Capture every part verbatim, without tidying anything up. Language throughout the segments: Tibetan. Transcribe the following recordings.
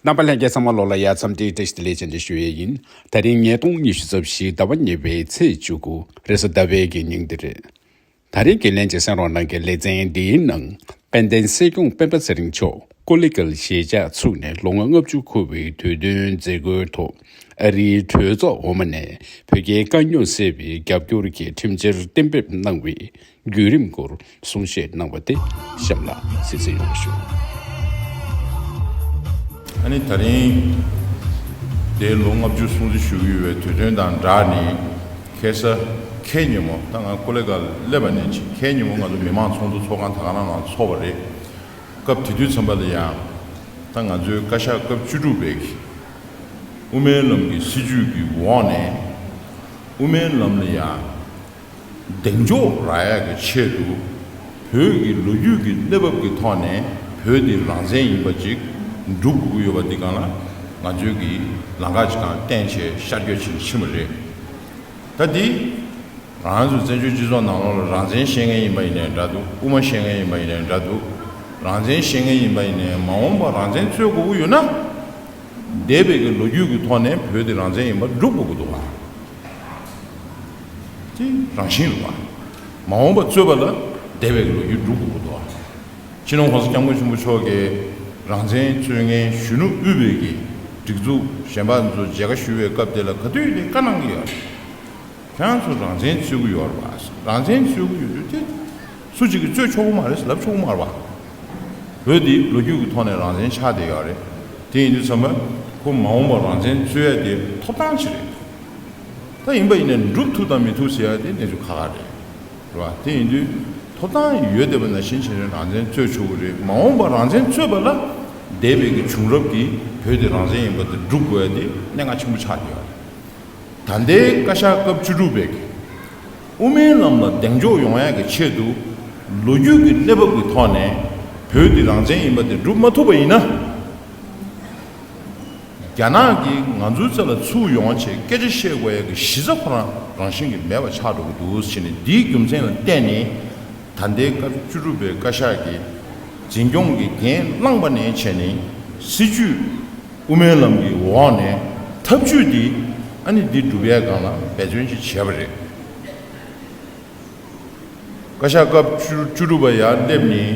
རྣམ་པ་ལྷན་རྒྱས་ཚང་མ་ལོ་ལ་ཡ་འཚམས་འདྲི་བཀྲ་ཤིས་བདེ་ལེགས་བཅར་འདྲི་ཞུ་ཡས་ཡིན། ད་རིང་ཉིས་སྟོང་ཉི་ཤུ་རྩ་བཞི་ཟླ་བ་གཉིས་པའི་ཚེས་བཅུ་དགུ་རེས་གཟའ་ཟླ་བའི་གི་ཉིན་དེ་རེད། ད་རིང་གི་ལན་གྱི་གསན་རོགས་གནང་མཁན་ལེ་ཚན་འདིའི་ནང་དཔལ་ལྡན་སྲིད་སྐྱོང་སྤེན་པ་ཚེ་རིང་མཆོག་ཀོ་ལི་གྷལ་གཞིས་ཆགས་ཚུགས་ནས་ལོ་ངོ་ལྔ་བཅུ་འཁོར་བའི་དུས་སྟོན་མཛད་སྒོའི་ཐོག་ཨ་རིའི་གྲོས་ཚོགས་འོག་མ་ནས་བོད་རྒྱའི་དཀའ་རྙོག་སེལ་བའི་རྒྱབ་སྐྱོར་གྱི་ཁྲིམས་འཆར་གཏན་འབེབས་གནང་བའི་བརྒྱུད་རིམ་སྐོར་གསུང་བཤད་གནང་བ་དེ་གཤམ་ལ་གསན་གཟིགས་ཡོང་བ་ཞུ། ཨ་ནི་ད་རིང་དེ་ལོ་ལྔ་བཅུ་སྲུང་བརྩི་ཞུ་གི་ཡོད་པའི་དུས་སྟོན་དང་སྦྲགས་ནས། ཁ་སང་ཁ་ཉིན་མོ་ད་ང་ཀོ་ལི་གྷལ་སླེབས་པ་ནས་ཅིག་ཁ་ཉིན་མོ་ང་ཚོ་མི་མང་ཚོགས་འདུ་ཚོགས་ཁང་ད་ག་རང་ནང་ཚོགས་པ་རེད། སྐབས་དེ་དུས་ཙམ་པ་ལ་ཡང་ད་ང་ཚོའི་བཀའ་ཤག་སྐབས་བཅུ་དྲུག་པའི་གི་དབུ་མའི་ལམ་གྱི་སྲིད་བྱུས་ཀྱི་འོག་ནས་དབུ་མའི་ལམ་ལ་ཡང་གདེང་འཇོག་རག་ཡག་གི་ཆེད་དུ་བོད་ཀྱི་ལོ་རྒྱུས་ཀྱི་གནས་བབ་ཀྱི་ཐོག་ནས་བོད་འདི་རང་བཙན་ཡིན་པ་ཅིག་སྒྲུབ་དགོས་ཀྱི་ཡོད་པ་འདི་སྒང་ལ་ང་ཚོའི་གི་ལམ་ཁ་ཅིག་སྒང་བསྟན་བྱས་ཤར་བསྐྱོད་ཕྱིན་ཕྱིན་པ་རེད། ད་འདི་ང་རང་ཚོ་བཙན་བྱོལ་སྤྱི་ཚོགས་ནང་ལོགས་ལ་རང་བཙན་བཤད་མཁན་ཡིན་པ་ཡིན་ནའི་འདྲ་འདུག་དབུ་མ་བཤད་མཁན་ཡིན་པ་ཡིན་ནའི་འདྲ་འདུག་རང་བཙན་བཤད་མཁན་ཡིན་པ་ཡིན་ནའི་མ་འོངས་པར་རང་བཙན་རྩོད་དགོས་ཀྱི་ཡོད་ན། འདས་པའི་གི་ལོ་རྒྱུས་ཀྱི་ཐོག་ནས་བོད་དེ་རང་བཙན་ཡིན་པ་སྒྲུབ་དགོས་ཀྱི་འདུག་ག་དེ་རང་བཞིན་རེད་བ། མ་འོངས་པ་རྩོད་པ་ལ་འདས་པའི་གི་ལོ་རྒྱུས་སྒྲུབ་དགོས་ཀྱི་འདུག་ག་སྤྱི་ནོར་༸གོང་ས་༸སྐྱབས་མགོན་ཆེན་པོ་མཆོག་གིས་རང་བཙན་རྩོད་མཁན་གཞོན་ནུ་དབུས་པའི་གི་སྒྲིག་འཛུགས་གཞན་པ་ཚོ་མཇལ་ཁ་ཞུ་བའི་སྐབས་དེ་ལ་ག་དུས་དེ་བཀའ་གནང་གི་ཡོད་རེད། ཁྱེད་རང་ཚོ་རང་བཙན་རྩོད་ཀྱི་ཡོད་རེད་བ། རང་བཙན་རྩོད་ཀྱི་ཡོད་དུས་དེ་སུ་གཅིག་གིས་རྩོད་ཆོག་གི་མ་རེད་ལབ་ཆོག་གི་མ་རེད་བ། བོད་འདི་ལོ་རྒྱུས་ཀྱི་ཐོག་ནས་རང་བཙན་ཆགས་བསྡད་ཡོད་རེད། དེ་ཡིན་དུས་ཙམ་པ་ཁོ་མ་འོངས་པར་རང་བཙན་རྩོད་ཡ་དེ་ཐོབ་ཐང་ཅིག་རེད། ད་ཡིན་པ་ཡིན་ནའི་འགྲུབ་ཐུབ་དང་མི་ཐུབ་ཟེར་ཡ་དེ་གནས་ཚུལ་ཁག་ཁག་རེད། རེད་བ། དེ་ཡིན་དུས་ཐོབ་ཐང་ཡོད་བསྡད་པ་ནང་བཞིན་བྱས་ནས་རང་བཙན་རྩོད་ཆོག་གི་རེད། མ་འོངས་པར་རང་བཙན་རྩོད་པ་ལ་འདས་པའི་གི་བྱུང་རབས་ཀྱི་བོད་དེ་རང་བཙན་ཡིན་པ་དེ་སྒྲུབ་དགོས་ཡ་དེ་གནད་འགག་ཆེན་པོ་ཆགས་བསྡད་ཡོད་རེད། ད་ལྟའི་བཀའ་ཤག་སྐབས་བཅུ་དྲུག་པའི་གི་དབུ་མའི་ལམ་ལ་གདེང་འཇོག་ཡོང་ཡག་གི་ཆེད་དུ་ལོ་རྒྱུས་ཀྱི་གནས་བབ་ཀྱི་ཐོག་ནས་བོད་འདི་རང་བཙན་ཡིན་པ་དེ་སྒྲུབ་མ་ཐུབ་པ་ཡིན་ན། རྒྱ་ནག་གིས་ང་ཚོའི་རྩ་ལ་ཚུར་ཡོང་བྱས་སྐད་ཆ་བཤད་དགོས་ཡག་གི་གཞི་རྩ་ཁོ་རང་རང་བཞིན་གྱིས་མེད་པ་ཆགས་འགྲོ་གི་འདུག་ཟེར་ནས། འདིའི་རྒྱུ་མཚན་ལ་བརྟེན་ནས་ད་ལྟའི་སྐབས་བཅུ་དྲུག་པའི་བཀའ་ཤག་གིས་འཛིན་སྐྱོང་གི་འགན་བླངས་པ་ནས་བྱས་ནས་སྲིད་བྱུས་དབུ་མའི་ལམ་གྱི་འོག་ནས་ཐབས་ཇུས་འདི་ཨ་ནི་འདི་སྒྲུབ་ཡས་སྒང་ལ་འབད་བརྩོན་ཅིག་བྱས་པ་རེད། བཀའ་ཤག་སྐབས་བཅུ་བཅུ་དྲུག་པ་ཡར་སླེབས་ནས་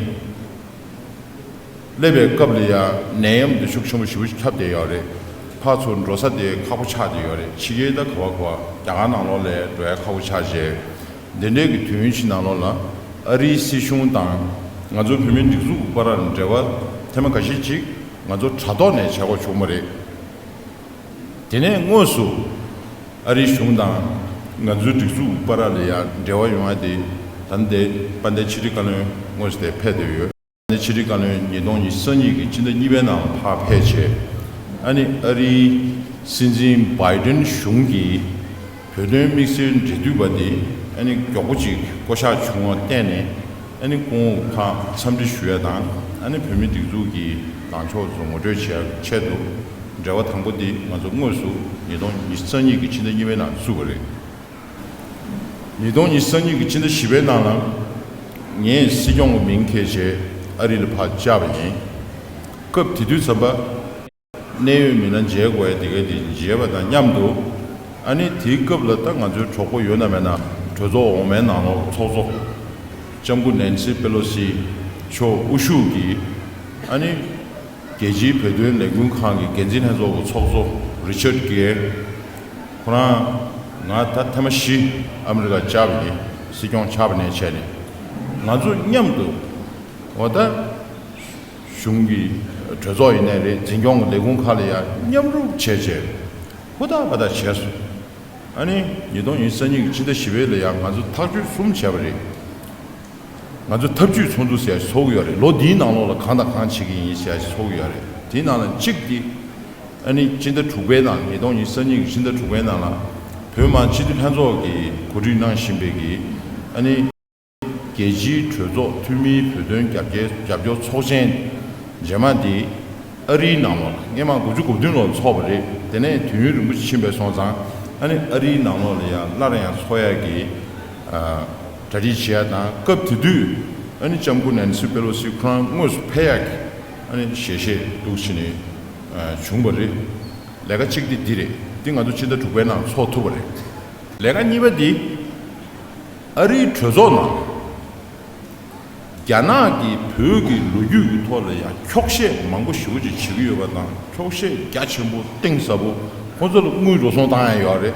སླེབས་པའི་སྐབས་ལ་ཡང་ནད་ཡམས་འདི་ཤུགས་ཆེན་པོ་ཞེ་པོ་ཁྱབ་བསྡད་ཡོད་རེད། ཕར་ཚུར་འགྲོ་ས་དེ་ཁག་པོ་ཆགས་བསྡད་ཡོད་རེད། ཕྱི་རྒྱལ་ད་ག་བ་ག་བ་རྒྱ་གར་ནང་ལོགས་ལ་འགྲོ་ཡ་ཁག་པོ་ཆགས་བྱས། འདི་འདྲའི་གི་དུས་ཡུན་ཞིག་ནང་ལོགས་ལ་ཨ་རིའི་སྲིད་གཞུང་དང་ང་ཚོ་བོད་མིའི་སྒྲིག་འཛུགས་བར་ལ་འབྲེལ་བ་ཐེངས་མ་འགའ་ཤས་ཅིག་ང་ཚོ་དྲ་ཐོག་ནས་བྱེད་དགོས་བྱུང་བ་རེད། དེ་ནས་དངོས་སུ་ཨ་རིའི་གཞུང་དང་ང་ཚོའི་སྒྲིག་འཛུགས་བར་ལ་ཡང་འབྲེལ་བ་ཡོང་ཡ་དེ་ད་ལྟའི་དཔལ་ལྡན་ཕྱི་དྲིལ་བཀའ་བློན་དངོས་སུ་དེ་ཕེབས་བསྡད་ཡོད། དཔལ་ལྡན་ཕྱི་དྲིལ་བཀའ་བློན་ཉིས་སྟོང་ཉི་ཤུ་རྩ་གཉིས་ཀྱི་སྤྱི་ཟླ་གཉིས་པའི་ནང་ལ་ཕར་ཕེབས་བྱས། ཨ་ནི་ཨ་རིའི་སྲིད་འཛིན་བྷའི་ཏན་གཞུང་གིས་བོད་དོན་དམིགས་བསལ་འབྲེལ་མཐུད་པ་དེ་ཨ་ནི་མགྱོགས་པོ་ཅིག་བསྐོ་གཞག་བྱུང་བར་བརྟེན་ནས། ཨ་ནི་སྐུ་ངོ་ཁ་འཚམས་འདྲི་ཞུ་ཡ་དང་། ཨ་ནི་བོད་མི་སྒྲིག་འཛུགས་ཀྱི་ལངས་ཕྱོགས་ཚོ་ངོ་སྤྲོད་བྱེད་ཡ་ཆེད་དུ་འབྲེལ་བ་དང་པོ་འདི་ང་ཚོ་དངོས་སུ་ཉིས་སྟོང་ཉི་ཤུ་རྩ་གཉིས་ཀྱི་ཕྱི་ཟླ་གཉིས་པའི་ནང་བཙུགས་པ་རེད། ཉིས་སྟོང་ཉི་ཤུ་རྩ་གཉིས་ཀྱི་ཕྱི་ཟླ་བཞི་པའི་ནང་ལ་ངས་སྲིད་སྐྱོང་གི་མིང་འཁྱེར་བྱས་ཨ་རི་ལ་ཕར་བཅར་བ་ཡིན། སྐབས་དེ་དུས་ཙམ་པ། གནད་ཡོད་མི་སྣ་མཇལ་དགོས་ཡ་དེ་ག་དེ་མཇལ་བ་དང་མཉམ་དུ། ཨ་ནི་དེའི་སྐབས་ལ་ད་ང་ཚོའི་གྲོགས་པོ་ཡོད་ན་མེད་ན་གྲོས་ཚོགས་འོག་མའི་ནང་ལོགས་ཚོགས་གཙོ་ལྕམ་སྐུ་ནན་སི་པེ་ལོ་སི་མཆོག་དབུ་བཞུགས་ཀྱིས། ཨ་ནི་རྒྱལ་སྤྱིའི་བོད་དོན་ལས་འགུལ་ཁང་གི་འགན་འཛིན་ལྷན་ཚོགས་ཀྱི་ཚོགས་གཙོ་རི་ཆར་གྷེར། ཁོ་རང་ང་ད་ཐེངས་མ་བཞི་ཨ་མི་རི་ཀ་བཅར་བ་ཡིན། སྲིད་སྐྱོང་ཆགས་པ་ནས་བྱས་ནས་ང་ཚོ་མཉམ་དུ་འོ་ད། གཞུང་གི་གྲོས་ཚོགས་ཡིན་ནའི་རེད། འཛིན་སྐྱོང་གི་ལས་ཁུངས་ཁག་ལ་ཡང་མཉམ་རུབ་བྱས་བྱས་ཧུར་ཐག་འབད་ཐག་བྱས་སོང་། ཨ་ནི་ཉིས་སྟོང་ཉི་ཤུ་རྩ་གཉིས་ཀྱི་ཕྱི་ཟླ་བཞི་པའི་ལ་ཡང་ང་ཚོ་ཐག་གཅོད་གསུམ་བྱས་པ་རེད། ང་ཚོ་ཐབས་ཇུས་ཚོགས་འདུ་ཟེར་ཡ་ཞིག་ཚོགས་ཀྱི་ཡོད་རེད། ལོ་འདིའི་ནང་ལོགས་ལ་གང་དང་གང་བྱེད་ཀྱི་ཡིན་ཟེར་ཡ་ཞིག་ཚོགས་ཀྱི་ཡོད་རེད། དེའི་ནང་ལ་གཅིག་དེ་ཨ་ནི་ཕྱི་ཟླ་དྲུག་པའི་ནང་། ཉིས་སྟོང་ཉི་ཤུ་རྩ་གཉིས་ཀྱི་ཕྱི་ཟླ་དྲུག་པའི་ནང་ལ་བོད་མི་མང་སྤྱི་འཐུས་ལྷན་ཚོགས་ཀྱིས་གོ་སྒྲིག་གནང་བཞིན་པའི་གི་ཨ་ནི། རྒྱལ་སྤྱིའི་གྲོས་ཚོགས་འཐུས་མིའི་བོད་དོན་རྒྱབ་སྐྱོར་རྒྱབ་སྐྱོར་ཚོགས་ཆེན་རྗེས་མ་དེ་ཨ་རིའི་ནང་ལོགས་ལ་སྔོན་མ་དགུ་བཅུ་གོ་བདུན་ལོར་ཚོགས་པ་རེད། དེ་ནས་དུས་ཡུན་རིང་པོ་ཞིག་ཕྱིན་པའི་སོང་ཙང་། ཨ་ནི་ཨ་རིའི་ནང་ལོགས་ལ་ཡང་སླར་ཡང་ཚོགས་ཡག་གི་ཨ་གྲ་སྒྲིག་བྱེད་ཡག་དང་། སྐབས་དེ་དུས་ཨ་ནི་ལྕམ་སྐུ་ནན་སི་པེ་ལོ་སི་ཁོ་རང་དངོས་སུ་ཕེབས་ཡག་གི་ཨ་ནི་ཞལ་བཞེས་འདུག་ཕྱིན་ནས་ བྱུང་བ་རེད། ལས་ཀ་གཅིག་དེ་འདི་རེད། འདི་ང་ཚོ་ཕྱི་ཟླ་དྲུག་པའི་ནང་ཚོགས་ཐུབ་པ་རེད། ལས་ཀ་གཉིས་པ་འདི་ཨ་རིའི་གྲོས་ཚོགས་ནང་རྒྱ་ནག་གིས་བོད་ཀྱི་ལོ་རྒྱུས་ཀྱི་ཐོག་ལ་ཡང་འཁྱོག་བཤད་མང་པོ་ཞེ་པོ་ཅིག་བྱེད་ཀྱི་ཡོད་པ་དང་། འཁྱོག་བཤད་རྒྱ་ཆེན་པོ་གཏིང་ཟབ་པོ། ཁོ་ཚོ་ལ་དངུལ་འགྲོ་སོང་བཏང་ཡ་ཡོད་རེད།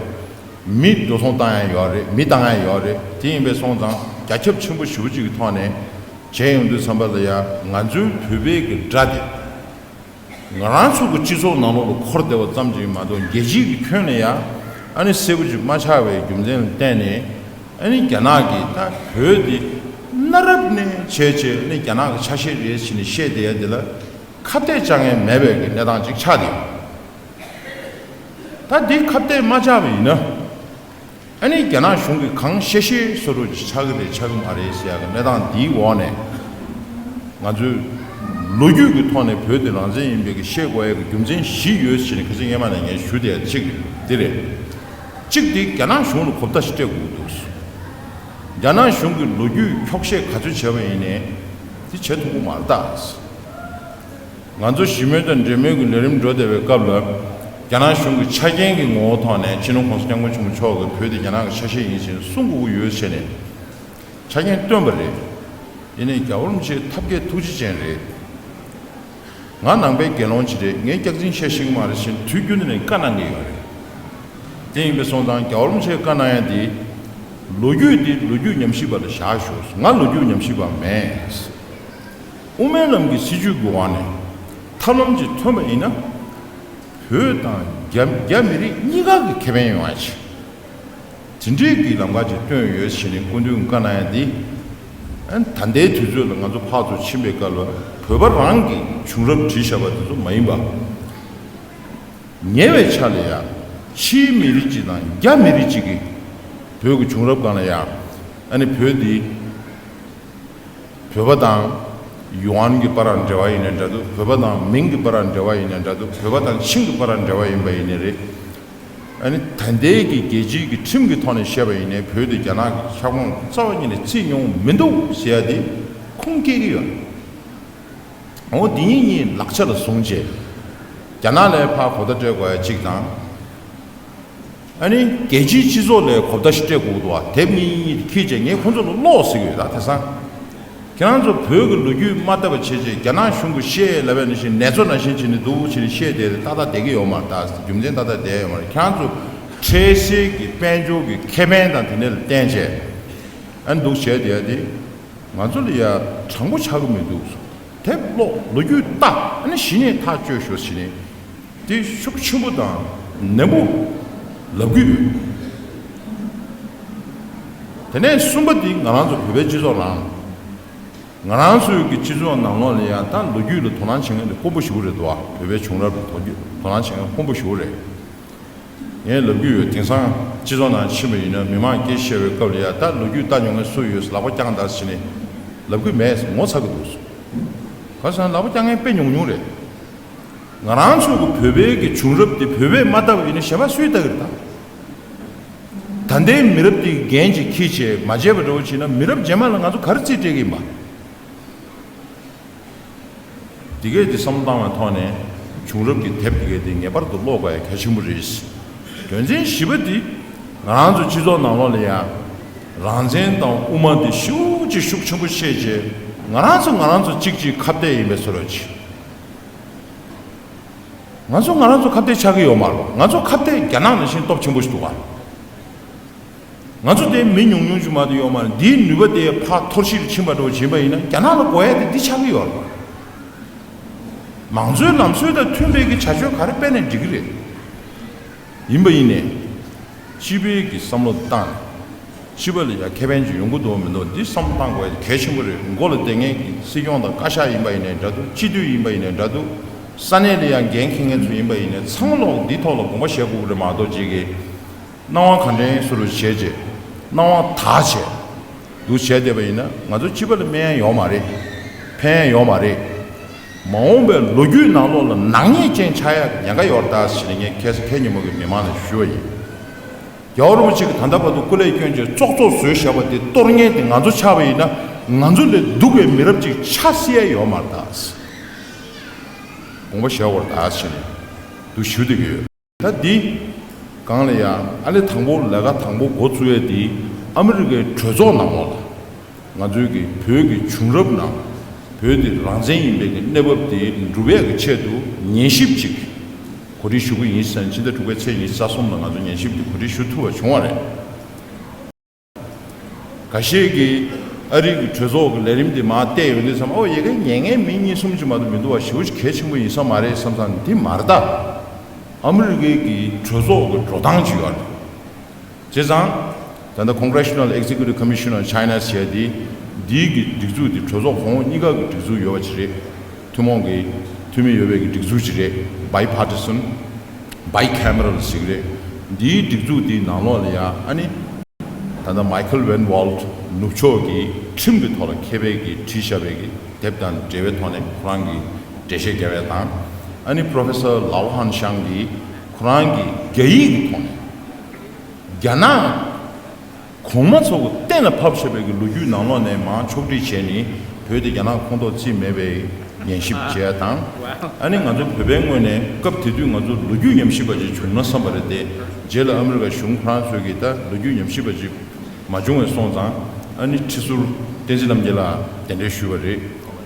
མི་འགྲོ་སོང་བཏང་ཡ་ཡོད་རེད། མི་བཏང་ཡ་ཡོད་རེད། དེ་ཡིན་པས་སོང་ཙང་རྒྱ་ཁྱབ་ཆེན་པོ་ཞེ་པོ་ཅིག་གི་ཐོག་ནས་བྱས་ཡོང་དུས་ཙམ་པ་ལ་ཡང་ང་ཚོའི་བོད་པའི་གི་དགྲ་དེ། ང་རང་ཚོ་གི་སྤྱི་ཚོགས་ནང་ལོགས་ལ་འཁོར་བསྡད་པ་ཙམ་གྱིས་མ་གཏོགས། རྒྱལ་སྤྱིའི་གི་ཁྱོན་ནས་ཡང་ཨ་ནི་གསལ་པོ་ཅིག་མ་ཆགས་པའི་རྒྱུ་མཚན་ལ་བརྟེན་ནས། ཨ་ནི་རྒྱ་ནག་གིས་ད་བོད་འདི་གནའ་རབས་ནས་བྱས་བྱས་ཨ་ནི་རྒྱ་ནག་གི་ཆ་ཤས་རེད་ཟེར་ནས་བཤད་བསྡད་ཡ་འདི་ལ་ཁ་གཏད་བཅག་མཁན་མེད་པའི་གི་གནས་སྟངས་ཅིག་ཆགས་བསྡད་ཡོད། ད་འདི་ཁ་གཏད་མ་བཅག་པ་ཡིན་ན། ཨ་ནི་རྒྱ་ནག་གཞུང་གིས་གང་བཤད་བཤད་བཟོ་འདྲ་ཅིག་ཆགས་ཀྱི་རེད་ཆགས་ཀྱི་མ་རེད་ཟེར་ཡ་གི་གནས་སྟངས་འདིའི་འོག་ནས། ང་ཚོས་ལོ་རྒྱུས་ཀྱི་ཐོག་ནས་བོད་དེ་རང་བཙན་ཡིན་པའི་གི་བཤད་དགོས་ཡ་གི་རྒྱུ་མཚན་བཞི་ཡོད་ཟེར་ནས། ཁ་སང་སྔས་མ་ནས་ངས་ཞུ་བསྡད་ཡ་གཅིག་འདི་རེད། གཅིག་འདི་རྒྱ་ནག་གཞུང་ལ་གོ་བརྡ་ཞིག་སྤྲད་དགོས་ཀྱི་འདུག་རྒྱ་ནག་གཞུང་གིས་ལོ་རྒྱུས་འཁྱོག་བཤད་ག་ཚོད་བྱས་པ་ཡིན་ནའི་འདི་བྱེད་ཐུབ་ཀྱི་མ་རེད་ད། ང་ཚོ་ཞི་མོལ་དང་འབྲེལ་མོལ་གྱི་ལས་རིམ་འགྲོ་བསྡད་པའི་སྐབས་ལ། རྒྱ་ནག་གཞུང་གི་ཆ་རྐྱེན་གྱི་ངོ་བོའི་ཐོག་ནས་སྤྱི་ནོར་༸གོང་ས་༸སྐྱབས་མགོན་ཆེན་པོ་མཆོག་གིས་བོད་དེ་རྒྱ་ནག་གི་ཆ་ཤས་ཡིན་ཞེས་གསུང་དགོས་ཀྱི་ཡོད་བྱས་ནས་ཆ་རྐྱེན་བཏོན་པ་རེད། ཡིན་ནའི་རྒྱལ་བ་རིན་པོ་ཆེ་ཐབས་མཁས་ཐུགས་རྗེ་ཅན་རེད། ང་ནང་པའི་དགེ་སློང་ཅིག་རེད། ངས་སྐྱག་རྫུན་བཤད་ཤེས་ཀྱི་མ་རེད་ཞེས་དུས་རྒྱུན་དུ་ནས་བཀའ་གནང་གི་ཡོད་རེད། དེ་ཡིན་པས་སོང་ཙང་རྒྱལ་བ་རིན་པོ་ཆེས་བཀའ་གནང་ཡ་འདི། ལོ་རྒྱུས་འདི་ལོ་རྒྱུས་ཉམས་ཞིབ་པ་ལ་བཞག་ཤོག་ང་ལོ་རྒྱུས་ཉམས་ཞིབ་པ་མེད། དབུ་མའི་ལམ་གྱི་སྲིད་བྱུས་ཀྱི་འོག་ནས་ཐབས་ལམ་ཅིག་ཐོན་པ་ཡིན་ན། བོད་དང་རྒྱ་རྒྱ་མི་རིགས་གཉིས་ཀ་གི་ཁེ་ཕན་ཡོང་ཡ་ཆེ། དེ་འདྲའི་གི་ལམ་ཁ་ཅིག་བཏོན་ཡོད་ཟེར་ནས་སྐུ་མདུན་བཀའ་གནང་ཡ་འདི། ཨ་ནི་ད་ལྟའི་དུས་ཚོད་ལ་ང་ཚོ་ཕར་ཚུར་ཕྱིན་པའི་སྐབས་ལ་བོད་པ་རང་གི་བྱུང་རབས་བྲིས་བཞག་པ་དེ་ཚོ་མ་ཡིན་པ། ཉེ་བའི་ཆར་ལ་ཡང་ཕྱིའི་མི་རིགས་གཅིག་དང་རྒྱ་མི་རིགས་གཅིག་གིས་བོད་ཀྱི་བྱུང་རབས་སྒང་ལ་ཡང་། ཨ་ནི་བོད་འདི་བོད་པ་དང་ཡུའུ་ཧན་གྱི་བར་འབྲེལ་བ་ཡིན་ནའི་འདྲ་འདུག་བོད་པ་དང་མིང་གི་བར་འབྲེལ་བ་ཡིན་ནའི་འདྲ་འདུག་བོད་པ་དང་ཆིང་གི་བར་འབྲེལ་བ་ཡིན་པ་ཡིན་ནའི་རེད། ཨ་ནི་ད་ལྟའི་གི་རྒྱལ་སྤྱིའི་གི་ཁྲིམས་ཀྱི་ཐོག་ནས་བཤད་པ་ཡིན་ནའི་བོད་དེ་རྒྱ་ནག་གི་ཁྱབ་ཁོངས་རྩ་བ་ཉིད་ནས་བརྩིས་མྱོང་མི་འདུག་ཟེར་ཡ་དེ་ཁུངས་སྐྱེལ་གྱི་ཡོད། འོ་འདི་གཉིས་གཉིས་ལག་ཆ་ལ་བཟུང་རྗེས། རྒྱ་ནག་ལ་ཕར་གོ་བརྡ་སྤྲད་དགོས་ཡ་གཅིག་དང་། ཨ་ནི་རྒྱལ་སྤྱིའི་སྤྱི་ཚོགས་ལ་གོ་བརྡ་ཞིག་སྤྲད་དགོས་འདུག་བ། དེབ་གཉིས་གཉིས་འཁྱེར་བྱས་ངས་ཁོང་ཚོ་ལ་ཀློག་ཟེར་གྱི་ཡོད་ད། དེང་སང་ཁྱེད་རང་ཚོ་བོད་ཀྱི་ལོ་རྒྱུས་མ་བལྟས་པ་བྱས་བྱས་རྒྱ་ནག་གཞུང་གིས་བཤད་ལབ་པ་ནང་བཞིན་ནེ་ཙོ་ནང་བཞིན་བྱས་ནས་འདུག་བྱས་ནས་བཤད་བསྡད་དེ་ཏག་ཏག་བསྡད་ཀྱི་ཡོད་མ་རེད་ད། རྒྱུ་མཚན་ཏག་ཏག་བསྡད་ཡོད་མ་རེད། ཁྱེད་རང་ཚོ་འཕྲལ་སེལ་གྱི་དཔལ་འབྱོར་གྱི་ཁེ་ཕན་དང་དེ་འདྲ་ལ་བརྟེན་བྱས་ཨ་ནི་འདུག་བྱས་བསྡད་དེ། ང་ཚོ་ལ་ཡ་དྲང་པོ་ཆགས་ཀྱི་མི་འདུག་དེབ་ཀློག་ལོ་རྒྱུས་ལྟ། ཨ་ནི་གཞི་ནས་ཐག་གཅོད་ཤོག་ཟེར་ནས་དེ་ཤུགས་ཆེན་པོ་དང་ནན་པོ་ལབ་ཀྱི་ཡོད། དེ་ནས་གསུམ་པ་དེ་ང་རང་ཚོ་བོད་པའི་སྤྱི་ཚོགས་ནང་། ང་རང་ཚོའི་གི་སྤྱི་ཚོགས་ནང་ལོགས་ལ་ཡང་ད་ལོ་རྒྱུས་ལ་དོ་སྣང་བྱེད་མཁན་དེ་དཀོན་པོ་ཞེ་པོ་རེད་འདུག་བ། བོད་པའི་བྱུང་རབས་ལ་དོ་རྒྱུས་དོ་སྣང་བྱེད་མཁན་དཀོན་པོ་ཞེ་པོ་རེད། ངས་ལབ་ཀྱི་ཡོད། དེང་སང་སྤྱི་ཚོགས་ནང་ཕྱིན་པ་ཡིན་ན་མི་མང་སྐད་ཆ་བཤད་པའི་སྐབས་ལ་ཡ་ད་ལོ་རྒྱུས་ལྟ་མྱོང་མཁན་སུ་ཡོད་ལག་པ་བརྐྱངས་དང་ཟེར་ནས་ལབ་ཀྱི་མེད། ངོ་ཚ་གི་འདུག་ག་ས་ལག་པ་བརྐྱངས་མཁན་དཔེ་ཉུང་ཉུང་རེད། ང་རང་ཚོ་གི་བོད་པའི་གི་བྱུང་རབས་དེ་བོད་པས་མ་ལྟ་བ་ཡིན་ན་གཞན་པ་སུས་ལྟ་གི་རེད་ད། ད་ལྟའི་མི་རབས་དེ་འགན་ཅིག་འཁྱེར་བྱས་མ་བྱས་པ་འདྲ་བོ་བྱས་ན་མི་རབས་རྗེས་མ་ལ་ང་ཚོ་ག་རེ་རྩིས་སྤྲད་ཀྱི་ཡིན་པ། འདི་གས་དེ་བསམ་བློ་བཏང་བའི་ཐོག་ནས་བྱུང་རབས་ཀྱི་དེབ་འདི་གས་དེ་ངེས་པར་དུ་ཀློག་དགོས་ཡ་གལ་ཆེན་པོ་རེད། དོན་ཚན་བཞི་པ་འདི་ང་རང་ཚོ་སྤྱི་ཚོགས་ནང་ལོགས་ལ་ཡང་རང་བཙན་དང་དབུ་མ་འདི་ཤུགས་ཀྱིས་ཤུགས་ཆེན་པོ་བཤད་བྱས་ང་རང་ཚོ་ང་རང་ཚོ་གཅིག་གཅིག་ཁ་གཏད་ཡིན་པའི་བཟོ་འདྲ་ཅིག་ང་ཚོ་ང་རང་ཚོ་ཁ་གཏད་ཆགས་ཀྱི་ཡོད་མ་རེད། ང་ཚོ་ཁ་གཏད་རྒྱ་ནག་ནང་བཞིན་སྟོབས་ཆེན་པོ་ཞིག་འདུག་ག་ང་ཚོ་དེ་མི་ཉུང་ཉུང་ཅིག་མ་གཏོགས་ཡོད་མ་རེད། འདིའི་ནུས་པ་དེ་ཕར་འཐོར་ཞིག་ཕྱིན་པ་འདྲ་བོ་བྱིན་པ་ཡིན་ན་རྒྱ་ནག་ལ་དགོས་ཡ་དེ་འདི་ཆགས་ཀྱི་ཡོད་རེད། མང་གཙོའི་ལམ་སྲོལ་དང་མཐུན་པའི་གི་བྱ་སྤྱོད་ག་རེ་སྤེལ་ནས་འགྲིག་གི་རེད། ཡིན་པ་ཡིན་ནའི། སྤྱི་པའི་གི་བསམ་བློ་བཏང་ནས། སྤྱི་པ་ལ་ཡང་ཁེ་ཕན་ཅིག་ཡོང་གི་འདུག་མི་འདུག་འདི་བསམ་བློ་བཏང་དགོས་ཡ་གལ་ཆེན་པོ་རེད། མགོ་ལ་བསྡད་མཁན་གྱི་སྲིད་སྐྱོང་དང་བཀའ་ཤག་ཡིན་པ་ཡིན་ནའི་འདྲ་འདུག་སྤྱི་འཐུས་ཡིན་པ་ཡིན་ནའི་འདྲ་འདུག་ས་གནས་ལ་ཡང་འགན་འཁྱེར་མཁན་ཚོ་ཡིན་པ་ཡིན་ནའི་ཚང་མ་ལོག་འདི་ཐོག་ལ་དགོངས་པ་བཞེས་དགོས་ཀྱི་རེད་མ་གཏོགས་ཅིག་གི་སྣང་བ་ག་འདྲ་བཟོ་འདྲ་བྱས་རྗེས་སྣང་བ་དག་བྱས་འདུག་བྱས་བསྡད་པ་ཡིན་ན་ང་ཚོ་སྤྱི་པ་ལ་སྨན་ཡང་ཡོད་མ་རེད། ཕན་ཡང་ཡོད་མ་རེད། མ་འོངས་པའི་ལོ་རྒྱུས་ནང་ལོགས་ལ་ནག་ཉེས་ཅན་ཆགས་ཡ་ཉེན་ཁ་ཡོད་རེད་ད་ཟེར་ནས་ངས་ཁ་སང་ཁ་ཉིན་མོ་གི་མི་མང་ལ་ཞུས་པ་ཡིན། རྒྱལ་བ་རིན་པོ་ཆེ་གིས་ད་ལྟ་བར་དུ་སྐུ་ལས་བསྐྱོན་བྱས་ཙོག་ཙོག་བཟོས་བཞག་པ་དེ་གཏོར་མཁན་དེ་ང་ཚོ་ཆགས་པ་ཡིན་ན་ང་ཚོ་ལས་སྡུག་པའི་མི་རབས་ཅིག་ཆགས་སྲིད་ཡ་ཡོད་མ་རེད་ད། དགོངས་པ་བཞེས་དགོས་རེད་ད་ཟེར་ནས་འདུག་ཞུ་བསྡད་ཀྱི་ཡོད། ད་འདི་སྒང་ལ་ཡང་ཨ་ལེ་དང་པོ་ལས་ཀ་དང་པོ་འགོ་བཙུགས་ཡས་འདི་ཨ་མི་རི་ཀའི་གྲོས་ཚོགས་ནང་ལོགས་ལ་ང་ཚོའི་གི་བོད་ཀྱི་བྱུང་རབས་ནང་བོད་འདི་རང་བཙན་ཡིན་པའི་གི་གནས་བབ་འདི་འགྲུབ་ཡས་ཀྱི་ཆེད་དུ་ཉན་ཞིབ་ཅིག་གོ་སྒྲིག་ཞུ་གི་ཡིན་ཟེར་ནས་ཕྱི་ཟླ་དྲུག་པའི་ཚེས་ཉི་ཤུ་རྩ་གསུམ་ལ་ང་ཚོ་ཉན་ཞིབ་འདི་གོ་སྒྲིག་ཞུ་ཐུབ་པ་བྱུང་བ་རེད། འགའ་ཤས་ཀྱིས་ཨ་རི་གི་གྲོས་ཚོགས་ཀྱི་ལས་རིམ་འདི་མར་བལྟས་ཡོང་དུས་ཙམ་ཨོ་ཡ་གི་ཉན་མཁན་མི་གཉིས་གསུམ་ཅིག་མ་གཏོགས་མི་འདུག་བ། ཞེ་པོ་ཅིག་གལ་ཆེན་པོ་ཡིན་ས་མ་རེད་བསམ་ཙང་འདི་མ་རེད་ད། ཨ་མི་རི་ཀའི་གི་གྲོས་ཚོགས་ཀྱི་འགྲོ་སྟངས་ཅིག་ཡོད་རེད། བྱས་ཙང་། ད་ལྟ་Congressional Executive Commission on China ཟེར་ཡ་འདི་འདིའི་གི་སྒྲིག་འཛུགས་འདི་གྲོས་ཚོགས་གོང་འོག་གཉིས་ཀ་གི་སྒྲིག་འཛུགས་ཡོད་པ་ཅིག་རེད། ཐུན་མོང་གི་འཐུས་མི་ཡོད་པའི་གི་སྒྲིག་འཛུགས་ཅིག་རེད། Bipartisan, bicameral ཟེར་གི་རེད། འདིའི་སྒྲིག་འཛུགས་འདིའི་ནང་ལོགས་ལ་ཡང་ཨ་ནི། ད་ལྟ་Michael Van Walt ནུབ་ཕྱོགས་ཀྱི་ཁྲིམས་ཀྱི་ཐོག་ལ་མཁས་པའི་གི་བྲིས་བཞག་པའི་གི་དེབ་དང་འབྲེལ་བའི་ཐོག་ནས་ཁོ་རང་གི་འགྲེལ་བཤད་རྒྱབ་ཡ་དང་། ཨ་ནི་Professor Laohan Shan གིས་ཁོ་རང་གི་རྒྱ་ཡིག་གི་ཐོག་ནས། རྒྱ་ནག་གོང་མ་ཚོ་གི་གཏན་ལ་ཕབ་བཞག་པའི་གི་ལོ་རྒྱུས་ནང་ལོགས་ནས་མར་ཕྱོགས་སྒྲིག་བྱས་ནས་བོད་དེ་རྒྱ་ནག་ཁོངས་གཏོགས་རྩིས་མེད་པའི་ཉན་ཞིབ་བྱས་དང་། ཨ་ནི་ང་ཚོ་བོད་པའི་ངོས་ནས་སྐབས་དེ་དུས་ང་ཚོ་ལོ་རྒྱུས་ཉམས་ཞིབ་པ་ཅིག་བྱུང་ན་བསམ་པ་རེད་དེ། རྗེས་ལ་ཨ་མི་རི་ཀ་གཞུང་ཁོ་རང་ཚོས་ཀྱིས་ད་ལོ་རྒྱུས་ཉམས་ཞིབ་པ་ཅིག་མ་བྱུང་བས་སོང་ཙང་ཨ་ནི་ཁྲི་ཟུར་བསྟན་འཛིན་རྣམ་རྒྱལ་ལགས་གདན་འདྲེན་ཞུས་པ་རེད།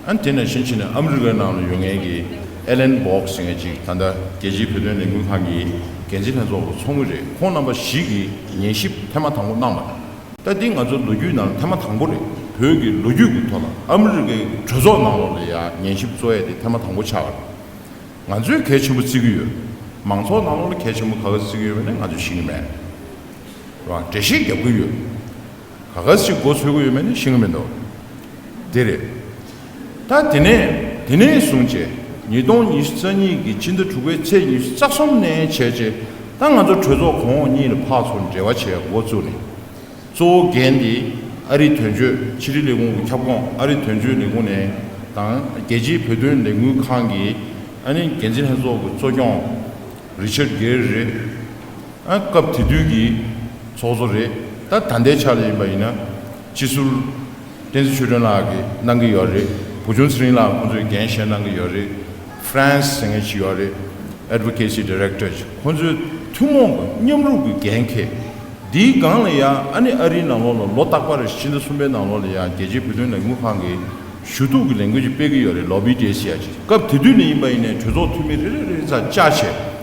ཨ་ནི་དེ་ནས་ཕྱིན་ཕྱིན་ནས་ཨ་མི་རི་ཀའི་ནང་ལ་ཡོད་མཁན་གྱི་Ellen Bock ཟེར་མཁན་ཅིག་ད་ལྟ་རྒྱལ་སྤྱིའི་བོད་དོན་ལས་འགུལ་ཁང་གི་འགན་འཛིན་ལྷན་ཚོགས་ཀྱི་ཚོགས་མི་རེད། ཁོང་རྣམ་པ་བཞི་གིས་ཉན་ཞིབ་ཐེངས་མ་དང་པོ་གནང་བ་རེད། ད་འདི་ང་ཚོ་ལོ་རྒྱུས་ནང་ཐེངས་མ་དང་པོ་རེད། བོད་ཀྱི་ལོ་རྒྱུས་ཀྱི་ཐོག་ལ་ཨ་མི་རི་ཀའི་གྲོས་ཚོགས་ནང་ལོགས་ལ་ཡང་ཉན་ཞིབ་བཟོ་ཡས་དེ་ཐེངས་མ་དང་པོ་ཆགས་པ་རེད། ང་ཚོས་གལ་ཆེན་པོ་བརྩི་གི་ཡོད། མང་ཚོགས་ནང་ལོགས་ལ་གལ་ཆེན་པོ་ག་ག་བརྩི་གི་ཡོད་མེད་ནི་ང་ཚོས་ཤེས་ཀྱི་མེད། རེད་བ། འགྲེལ་བཤད་རྒྱབ་ཀྱི་ཡོད། ག་ག་ཞིག་མགོ་ཚོས་ཀྱི་ཡོད་མེད་ནི་ཤེས་ཀྱི་མི་འདུག་དེ་རེད། ད་དེ་ནས་དེ་ནས་བཟུང་བྱས་ཉིས་སྟོང་ཉི་ཤུ་རྩ་གཉིས་ཀྱི་ཕྱི་ཟླ་དྲུག་པའི་ཚེས་ཉི་ཤུ་རྩ་གསུམ་ནས་བྱས་བྱས་ད་ང་ཚོ་གྲོས་ཚོགས་གོང་འོག་གཉིས་ལ་ཕར་ཚུར་འབྲེལ་བ་བྱས་འགོ་བཙུགས་ནས། གཙོ་བོ་འགན་དེ་ཨ་རིའི་དོན་གཅོད་ཕྱི་དྲིལ་ལས་ཁུངས་ཀྱི་ཁྱབ་ཁོངས་ཨ་རིའི་དོན་གཅོད་ལས་ཁུངས་ནས་དང་རྒྱལ་སྤྱིའི་བོད་དོན་ལས་འགུལ་ཁང་གི་ཨ་ནི་འགན་འཛིན་ལྷན་ཚོགས་ཀྱི་གཙོ་སྐྱོང་Richard Gere རེད། ཨ་སྐབས་དེ་དུས་ཀྱི་ཚོགས་གཙོ་རེད། ད་ད་ལྟའི་ཆ་ལ་ཡིན་པ་ཡིན་ན་སྤྱི་ཟུར་བསྟན་འཛིན་ཆོས་སྒྲོན་ལགས་ཀྱིས་གནང་གི་ཡོད་རེད། བུ་ཆུང་ཚེ་རིང་ལགས་ཁོང་ཚོས་འགན་བཞེས་གནང་གི་ཡོད་རེད། France ཟེར་མཁན་ཞིག་ཡོད་རེད། Advocacy Director ཁོང་ཚོས་ཐུན་མོང་གི་མཉམ་རུབ་ཀྱི་འགན་འཁྱེར། འདིའི་སྒང་ལ་ཡང་ཨ་ནི་ཨ་རིའི་ནང་ལོགས་ལ་ལོ་རྟག་པར་ཕྱི་ཟླ་གསུམ་པའི་ནང་ལོགས་ལ་ཡང་རྒྱལ་སྤྱིའི་བོད་དོན་ལས་འགུལ་ཁང་གི་ཞུ་གཏུག་གི་ལས་འགུལ་ཅིག་སྤེལ་གྱི་ཡོད་རེད། Lobby Day ཟེར་ཡ་ཅིག་སྐབས་དེ་དུས་ནས་ཡིན་པ་ཡིན་ནའི་གྲོས་ཚོགས་འཐུས་མི་རེ་རེ་རེ་ཚ་བཅར་བྱས།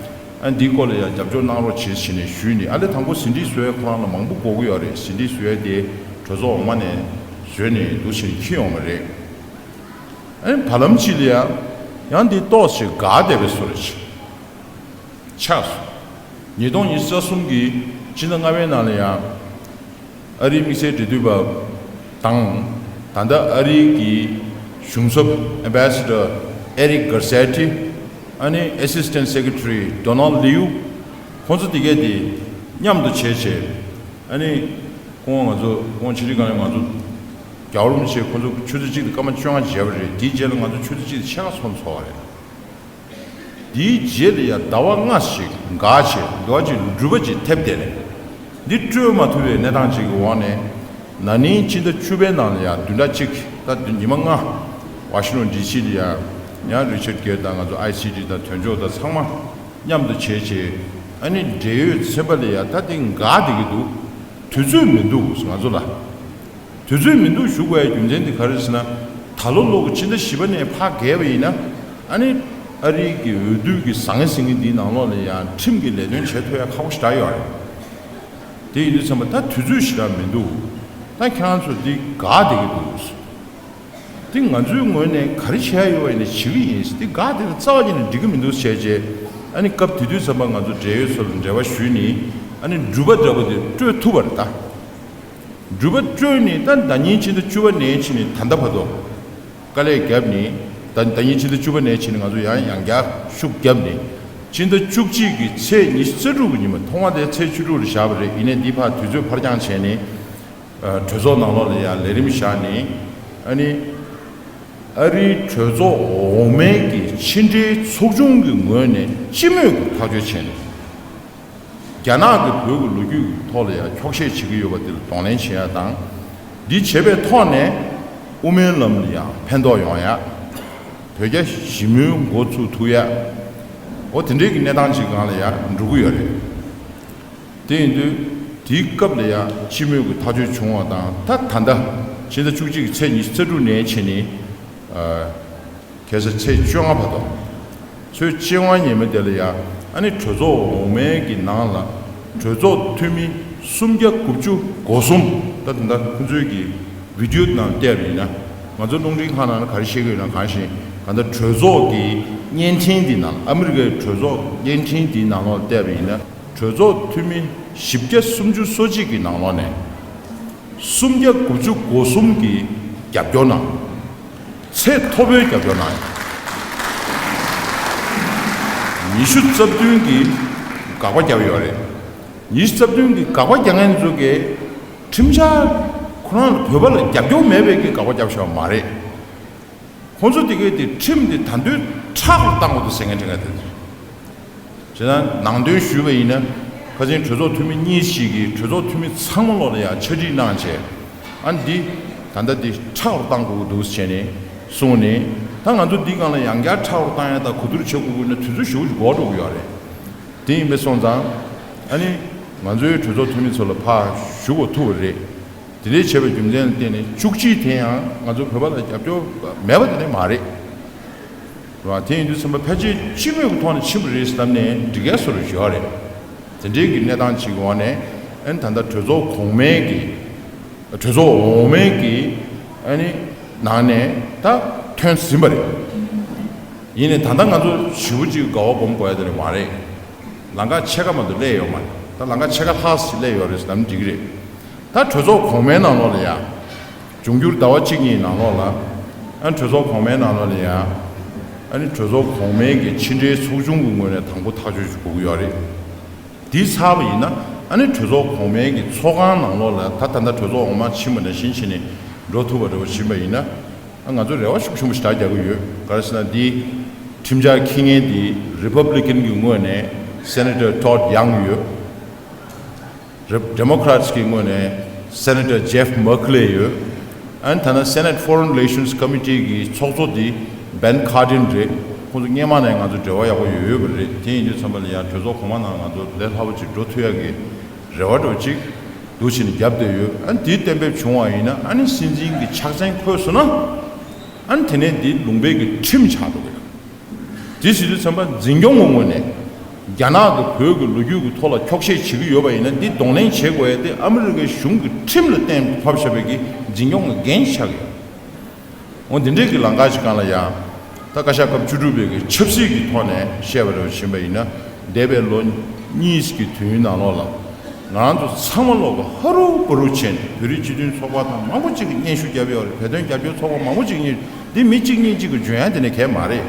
ཨ་འདིའི་སྐོར་ལ་ཡང་རྒྱབ་སྐྱོར་གནང་རོགས་བྱེད་ཟེར་ནས་ཞུས་ནས་ཨ་ལེ་དང་པོ་ཟིན་བྲིས་བཟོ་ཡས་ཁོ་རང་ལ་མང་པོ་དགོས་ཀྱི་ཡོད་རེད། ཟིན་བྲིས་བཟོ་ཡས་དེ་གྲོས་ཚོགས་འོག་མ་ནས་བཟོས་ནས་འདུག་བྱས་ནས་འཁྱེར་ཡོང་བ་རེད། ཨ་ནི་བར་ལམ་གཅིག་ལ་ཡང་ཡང་འདི་ཏོག་ཙམ་འགག་བསྡད་པའི་བཟོ་འདྲ་ཅིག་ཆགས་སོང་། ཉིས་སྟོང་ཉི་ཤུ་རྩ་གསུམ་གྱི་ཕྱི་ཟླ་ལྔ་པའི་ནང་ལ་ཡང་ཨ་རིའི་དམིགས་བསལ་འབྲེལ་མཐུད་པ་དང་ད་ལྟ་ཨ་རིའི་གི་གཞུང་ཚབ་Ambassador Eric Garcetti ཨ་ནི་Assistant Secretary Donald Liu ཁོང་ཚོ་དེ་གས་དེ་མཉམ་དུ་བྱས་བྱས་ཨ་ནི་ཁོང་ང་ཚོ་ཁོང་ཕྱི་དྲིལ་ཁང་ནས་ང་ཚོ་རྒྱལ་བ་རིན་པོ་ཆེ་ཁོང་ཚོ་ཆུ་ཚོད་གཅིག་དང་སྐར་མ་བཅོ་ལྔ་མཇལ་བ་རེད། དེའི་རྗེས་ལ་ང་ཚོ་ཆུ་ཚོད་གཅིག་དང་ཕྱེད་ཀ་ཚོགས་འདུ་ཚོགས་པ་རེད། དེའི་རྗེས་ལ་ཡང་ཟླ་བ་ལྔ་ཞིག་འགག་བྱས་འདུག་ཅིག་འགྲུལ་པ་ཅིག་ཐེབས་བསྡད་ནས་འདི་སྤྲོད་མ་ཐུབ་པའི་གནས་སྟངས་ཅིག་གི་འོག་ནས་ན་ནིང་སྤྱི་ཟླ་བཅུ་པའི་ནང་ལ་ཡང་བདུན་ཕྲག་གཅིག་ད་བདུན་ཉི་མ་ལྔ་ཝ་ཤིང་ཊོན་ཌི་སི་ལ་ཡང་ཡང་རི་ཆར་གེར་དང་ང་ཚོ་ཨའི་སི་ཌི་དང་དོན་གཅོད་དང་ཚང་མ་མཉམ་དུ་བྱས་བྱས་ཨ་ནི་འབྲེལ་ཡོད་ཚན་པ་ལ་ཡང་ད་དེ་འགག་བསྡད་ཀྱི་འདུག་དུས་ཚོད་མི་འདུག་ང་ཚོ་ལ། དུས་ཚོད་མི་འདུག་ཞུ་དགོས་ཡ་རྒྱུ་མཚན་དེ་ག་རེ་ཟེར་ན། ད་ལོ་ལོ་གི་ཕྱི་ཟླ་བཞི་པ་ནས་ཕར་བརྒལ་བ་ཡིན་ན་ཨ་ནི་ཨ་རིའི་གི་འོས་བསྡུ་གི་ཟང་ངེ་ཟིང་ངེ་འདིའི་ནང་ལོགས་ལ་ཡང་ཁྲིམས་ཀྱི་ལས་དོན་བྱེད་ཐུབ་ཡ་ཁག་པོ་ཞེ་དྲག་ཡོད་རེད། དེ་ཡིན་དུས་ཙམ་པ་ད་དུས་ཚོད་ཞེ་དྲག་མི་འདུག་ད་ཁྱེད་རང་ཚོ་འདི་འགག་བསྡད་ཀྱི་འདུག་དེ་ང་ཚོའི་ངོས་ནས་ག་རེ་བྱེད་ཡ་ཡོད་པ་ཡིན་ན་བྱེད་ཀྱི་ཡིན། དེ་འགག་བསྡད་ན་རྩ་བ་ཉིད་ནས་འགྲིག་གི་མི་འདུག་བྱས་རྗེས་ཨ་ནི་སྐབས་དེ་དུས་ཙམ་པ་ང་ཚོ་འབྲེལ་ཡོད་ཚོ་ལ་འབྲེལ་བ་ཞུས་ནས་ཨ་ནི་འགྲུལ་པ་འདྲ་པོ་དེ་སྤྲོད་ཐུབ་པ་རེད་ད། འགྲུལ་པ་སྤྲོད་ནས་ད་ཟླ་ཉིན་ཕྱི་ཟླ་བཅུ་པ་ནས་ཕྱིན་ནས་ད་ལྟ་བར་དུ་དཀའ་ལས་བརྒྱབ་ནས་ད་ཟླ་ཉིན་ཕྱི་ཟླ་བཅུ་པ་ནས་ཕྱིན་ནས་ང་ཚོ་ཡང་ཡང་བསྐྱར་ཤུགས་བརྒྱབ་ནས་ཕྱི་ཟླ་བཅུ་གཅིག་གི་ཚེས་ཉི་ཤུ་རྩ་དྲུག་གི་ཉིན་མ་ཐོག་མ་དེ་ཚེས་བཅུ་དྲུག་ལ་བཞག་པ་རེད། ཡིན་ནའི་འདི་ཕར་དུས་ཚོད་ཕར་འགྱངས་བྱས་ནས་གྲོས་ཚོགས་ནང་ལོགས་ལ་ཡང་ལས་རིམ་བཞག་ནས་ཨ་ནི་ཨ་རིའི་གྲོས་ཚོགས་འོག་མའི་གི་ཕྱི་འབྲེལ་ཚོགས་ཆུང་གི་ངོས་ནས་སྤྱི་མོས་ཀྱི་ཐག་གཅོད་བྱས་ནས། རྒྱ་ནག་གི་བོད་ཀྱི་ལོ་རྒྱུས་ཀྱི་ཐོག་ལ་ཡང་འཁྱོག་བཤད་བྱེད་ཀྱི་ཡོད་པ་དེ་ལ་གདོང་ལེན་བྱེད་ཡ་དང་། འདི་བྱེད་པའི་ཐོག་ནས་དབུ་མའི་ལམ་ལ་ཡང་ཕན་ཐོགས་ཡོང་ཡ། བོད་ བོད་རྒྱ་ཞི་མོལ་འགོ་ཚུགས་ཐུབ་ཡ། འོ་དེ་འདྲའི་གི་གནས་སྟངས་ཅིག་སྒང་ལ་ཡ་འགྲོ་གི་ཡོད་རེད། དེ་ཡིན་དུས་དེའི་སྐབས་ལ་ཡ་སྤྱི་མོས་ཀྱི་ཐག་གཅོད་བྱུང་བ་དང་ད་ད་ལྟ་ཕྱི་ཟླ་བཅུ་གཅིག་གི་ཚེས་ཉི་ཤུ་རྩ་དྲུག་ནས་བྱས་ནས། ཨ། ཁ་སང་ཚེས་བཅོ་ལྔ་བར་དུ། ཚེས་བཅོ་ལྔ་ཉིན་མོ་དེ་ལ་ཡ་ཨ་ནི་གྲོས་ཚོགས་འོག་མའི་གི་ནང་ལ་གྲོས་ཚོགས་འཐུས་མི་སུམ་བརྒྱ་དགུ་བཅུ་གོ་གསུམ། ད་ད་ལྟ་ཁོང་ཚོའི་གི་བི་ཌི་ཡོ་ནང་བལྟས་པ་ཡིན་ན། ང་ཚོ་རླུང་འཕྲིན་ཁང་ནང་ལ་ག་རེ་བཤད་ཀྱི་ཡོད་ན་གང་ཞིག་གང་ལྟར་གྲོས་ཚོགས་ཀྱི་བརྙན་འཕྲིན་འདི་ནང་ཨ་མི་རི་ཀའི་གྲོས་ཚོགས་བརྙན་འཕྲིན་འདིའི་ནང་ལོགས་བལྟས་པ་ཡིན་ན། གྲོས་ཚོགས་འཐུས་མི་བཞི་བརྒྱ་སུམ་ཅུ་སོ་གཅིག་གི་ནང་ལོགས་ནས་སུམ་བརྒྱ་དགུ་བཅུ་གོ་གསུམ་གྱི་རྒྱབ་སྐྱོར་གནང་། ཚད་མཐོ་པོའི་རྒྱབ་སྐྱོར་གནང་། ཉི་ཤུ་རྩ་བདུན་གྱིས་དགག་པ་བརྒྱབ་ཡོད་རེད། ཉི་ཤུ་རྩ་བདུན་གྱིས་དགག་པ་རྒྱག་མཁན་ཚོ་གིས་ཁྲིམས་འཆར་ཁོ་རང་ལ་བོད་པ་ལ་རྒྱབ་སྐྱོར་མེད་པའི་གི་དགག་པ་བརྒྱབ་བཞག་པ་མ་རེད། ཁོང་ཚོ་དེ་གས་དེ་ཁྲིམས་དེ་ད་དུང་དྲག་ཏུ་བཏང་དགོས་འདུག་ཟེར་མཁན་དེ་འདྲ་དེ་རེད། བྱས་ན་ནང་དོན་ཞུས་པ་ཡིན་ན། ཁ་སང་གྲོས་ཚོགས་འཐུས་མི་གཉིས་ཤིག་གིས་གྲོས་ཚོགས་འཐུས་མི་ཚང་མ་ལོག་ལ་ཡང་ཕྱག་བྲིས་གནང་བྱས། ཨ་འདི་ད་ལྟ་འདི་དྲག་ཏུ་བཏང་དགོས་ཀྱི་འདུག་ཟེར་ནས་གསུངས་ནས། ད་ང་ཚོ་འདི་སྒང་ལ་ཡང་བསྐྱར་དྲག་ཏུ་བཏང་ཡ་དང་གོ་བསྡུར་བྱེད་དགོས་ཀྱི་ན་དུས་ཚོད་ཞེ་པོ་ཅིག་འགོར་འགྲོ་གི་ཡོད་རེད། དེ་ཡིན་པས་སོང་ཙང་། ཨ་ནི་ང་ཚོའི་གྲོས་ཚོགས་འཐུས་མི་ཚོ་ལ་ཕར་ཞུ་དགོས་ཐུག་པ་རེད། དེ་འདྲའི་བྱས་པའི་རྒྱུ་མཚན་ལ་བརྟེན་ནས་བཅུ་གཅིག་དེ་ཡང་ང་ཚོ་བོད་པ་ལ་རྒྱབ་སྐྱོར་མེད་པ་དེ་འདྲ་མ་རེད། རེད་བ། དེ་ཡིན་དུས་ཙམ་པ་ཕལ་ཆེར་སྤྱི་མོས་ཀྱི་ཐོག་ནས་ཕྱིན་པ་རེད་བསམ་ནས་འགྲིག་གལ་བཟོ་འདྲ་ཡོད་རེད། དེ་འདྲའི་གི་གནས་སྟངས་ཅིག་འོག་ནས་ཨ་ནི་ད་ལྟ་གྲོས་ཚོགས་གོང་མའི་གི་གྲོས་ཚོགས་འོག་མའི་གི་ཨ་ནི་ནང་ནས་ད་ཐོན་ཟིན་པ་རེད། ཡིན་ནའི་ད་ལྟ་ང་ཚོ་ཞེ་པོ་ཅིག་དགའ་བ་སྒོམ་དགོས་ཡ་དེ་འདྲ་མ་རེད། ལམ་ཁ་ཕྱེད་ཀ་མ་གཏོགས་སླེབས་ཡོད་མ་རེད། ད་ལམ་ཁ་ཕྱེད་ཀ་ལྷག་ཙམ་སླེབས་ཡོད་རེད་ཟེར་ན་འགྲིག་གི་རེད། ད་གྲོས་ཚོགས་གོང་མའི་ནང་ལོགས་ལ་ཡ། འབྱུང་འགྱུར་ཟླ་བ་གཅིག་གཉིས་ནང་ལོགས་ལ། ཨ་གྲོས་ཚོགས་གོང་མའི་ནང་ལོགས་ལ་ཡ། ཨ་ནི་གྲོས་ཚོགས་གོང་མའི་གི་ཕྱི་འབྲེལ་ཚོགས་ཆུང་གི་ངོས་ནས་དང་པོ་ཐག་གཅོད་ཞིག་དགོས་ཀྱི་ཡོད་རེད། དེ་ཚར་བ་ཡིན་ན་ཨ་ནི་གྲོས་ཚོགས་གོང་མའི་གི་ཚོགས་ཁང་ནང་ལོགས་ལ་ད་ད་ལྟ་གྲོས་ཚོགས་འོག་མ་ཕྱིན་པ་ནང་བཞིན་བྱས་ནས་འགྲོ་ཐུབ་པ་འདྲ་བོ་ཕྱིན་པ་ཡིན་ན། ཨ་ང་ཚོ་རེ་བ་ཤུགས་ཆེན་པོ་ཞེ་དྲག་རྒྱག་གི་ཡོད། ག་རེ་ཟེར་ན་འདི་ཁྲིམས་འཆར་འཁྱེར་མཁན་འདི་Republican་གི་ངོས་ནས་Senator Todd Young་ཡོད། རེབ་Democrats་གི་ངོས་ནས་Senator Jeff Merkley་ཡོད། ཨན་ཐ་ན་Senate Foreign Relations Committee་གི་ཚོགས་གཙོ་དེ་Ben Cardin་རེད། ཁོང་ཚོ་སྔོན་མ་ནས་ང་ཚོ་འབྲེལ་བ་ཡག་པོ་ཡོད་ཡོད་པ་རེད། དེ་ཡིན་དུས་ཙམ་པ་ལ་ཡང་གྲོས་ཚོགས་གོང་མ་ནང་ང་ཚོ་ལས་སླ་པོ་ཅིག་འགྲོ་ཐུབ་ཡག་གི་རེ་བ་འདྲ་བོ་ཅིག་འདུག་བྱས་ནས་རྒྱབ་བསྡད་ཡོད། ཨན་དེ་གཏན་འབེབས་བྱུང་བ་ཡིན་ན་ཨ་ནི་སྲིད་འཛིན་གྱི་ཕྱག་མཚན་འཁོད་སོང་ན། ཨ་ནི་དེ་ནས་འདི་ལུང་པའི་གི་ཁྲིམས་ཆགས་འགྲོ་གི་ཡོད། དེ་ཟེར་དུས་ཙམ་པ་འཛིན་སྐྱོང་གི་ངོས་ནས་རྒྱ་ནག་གི་བོད་ཀྱི་ལོ་རྒྱུས་ཀྱི་ཐོག་ལ་འཁྱོག་བཤད་བྱེད་ཀྱི་ཡོད་པ་ཡིན་ན་འདི་གདོང་ལེན་བྱེད་དགོས་ཡ་དེ་ཨ་མི་རི་ཀའི་གཞུང་གི་ཁྲིམས་ལ་གཏན་ཕབ་བཞག་པའི་གི་འཛིན་སྐྱོང་གི་འགན་ཆགས་ཀྱི་ཡོད། འོ་འདི་འདྲའི་གི་ལམ་ཁ་ཞིག་སྒང་ལ་ཡང་ད་བཀའ་ཤག་སྐབས་བཅུ་དྲུག་པའི་གི་ཆབ་སྲིད་ཀྱི་ཐོག་ནས་བཤད་པ་རེ་བཞིན་པ་ཡིན་ན། འདས་པའི་ལོ་གཉིས་ཀྱི་དུས་ཡུན་ནང་ལོགས་ལ་ང་རང་ཚོ་ཚང་མ་ལོག་གི་ཧ་རུ་བུ་རུ་བྱས་ནས་བོད་རིགས་སྤྱི་མཐུན་ཚོགས་པ་དང་མང་པོ་ཅིག་གིས་སྙན་ཞུ་བརྒྱབ་ཡོད་རེད། བོད་དོན་རྒྱབ་སྐྱོར་ཚོགས་པ་མང་པོ་ཅིག་གིས་སྙན་ཞུ། འདི་མི་གཅིག་གཉིས་གཅིག་གིས་འཇོན་ཡ་དེ་ནས་གལ་མ་རེད།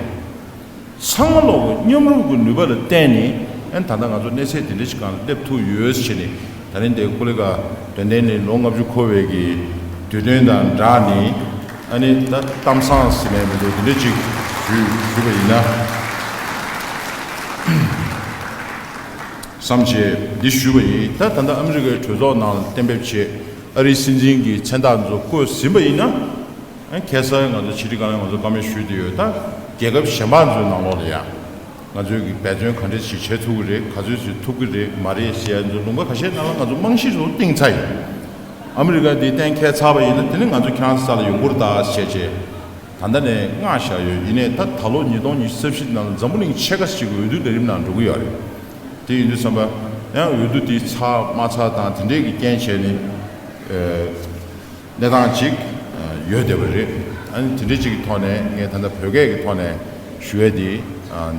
ཚང་མ་ལོག་གི་མཉམ་རུབ་ཀྱི་ནུས་པ་ལ་བརྟེན་ནས་ཨ་ནི་ད་ལྟ་ང་ཚོ་གནས་ཚད་འདི་འདྲ་ཞིག་སྒང་ལ་སླེབས་ཐུབ་ཡོད་ཟེར་ནས། ད་རིང་འདིར་ཀུ་ལི་ཀ་དོན་ལྡན་གླིང་ལོ་ལྔ་བཅུ་འཁོར་བའི་གི་དུས་སྟོན་དང་སྦྲགས་ནས་ཨ་ནི་ད་གཏམ་བཟང་ཟེར་ནས་མི་འདུག་འདི་འདྲ་ཅིག་ཞུས་ཞུས་པ་ཡིན་ན་བསམ་བྱས་འདི་ཞུས་པ་ཡིན། ད་ད་ལྟ་ཨ་མི་རི་ཀའི་གྲོས་ཚོགས་ནང་ལ་གཏན་འབེབས་བྱས། ཨ་རིའི་སྲིད་འཛིན་གྱི་མཚན་རྟགས་ཚོ་བཀོད་ཟིན་པ་ཡིན་ན། ཨ་ཁ་སང་ང་ཚོ་ཕྱི་དྲིལ་ཁང་ནས་ང་ཚོ་བཀའ་མོལ་ཞུས་བསྡད་ཡོད། ད་རྒྱལ་ཁབ་གཞན་པ་ཚོའི་ནང་ལོགས་ལ་ཡང་ང་ཚོས་ཀྱི་འབད་བརྩོན་ག་འདྲ་ཞིག་བྱེད་ཐུབ་ཀྱི་རེད། ག་ཚོད་ཞིག་ཐུབ་ཀྱི་རེད་མ་རེད་ཟེར་ཡ་ཚོ་ལུང་པ་ཁ་ཤས་ནང་ལ་ང་ཚོ་རྨང་གཞི་ཚོ་བཏིང་ཚར་ཡོད། ཨ་མི་རི་ཀ་འདི་གཏན་འཁེལ་ཚར་བ་ཡིན་ན་དེ་ནི་ང་ཚོ་ཁྱེད་རང་ཚོ་ས་ལ་ཡོང་གི་རེད་ད་ཟེར་བྱས་ད་ལྟ་ནས་མངགས་བཞག་ཡོད། ཡིན་ནའི་ད་ད་ལོ་ཉིས་སྟོང་ཉི་ཤུ་རྩ་བཞི་ནང་ལ་འཛམ་བུ་གླིང་ཆེ་ཁག་ཅིག་གི་འོས་བསྡུ་ལས་རིམ་ནང་འགྲོ་གི་ཡོད་རེད། དེ་ཡིན་དུས་ཙམ་པ་ཡང་འོས་བསྡུ་འདི་ཚར་མ་ཚར་དང་དེ་འདྲས་ཀྱི་རྐྱེན་བྱས་ནས། གནས་སྟངས་ཅིག་ཡོད་བསྡད་པ་རེད། ཨ་ནི་དེ་འདྲའི་ཅིག་གི་ཐོག་ནས་ངས་ད་ལྟ་བོད་སྐད་ཀྱི་ཐོག་ནས་ཞུ་ཡས་དེ་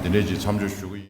འདི་འདྲའི་ཅིག་མཚམས་འཇོག་ཞུ་གི་ཡིན།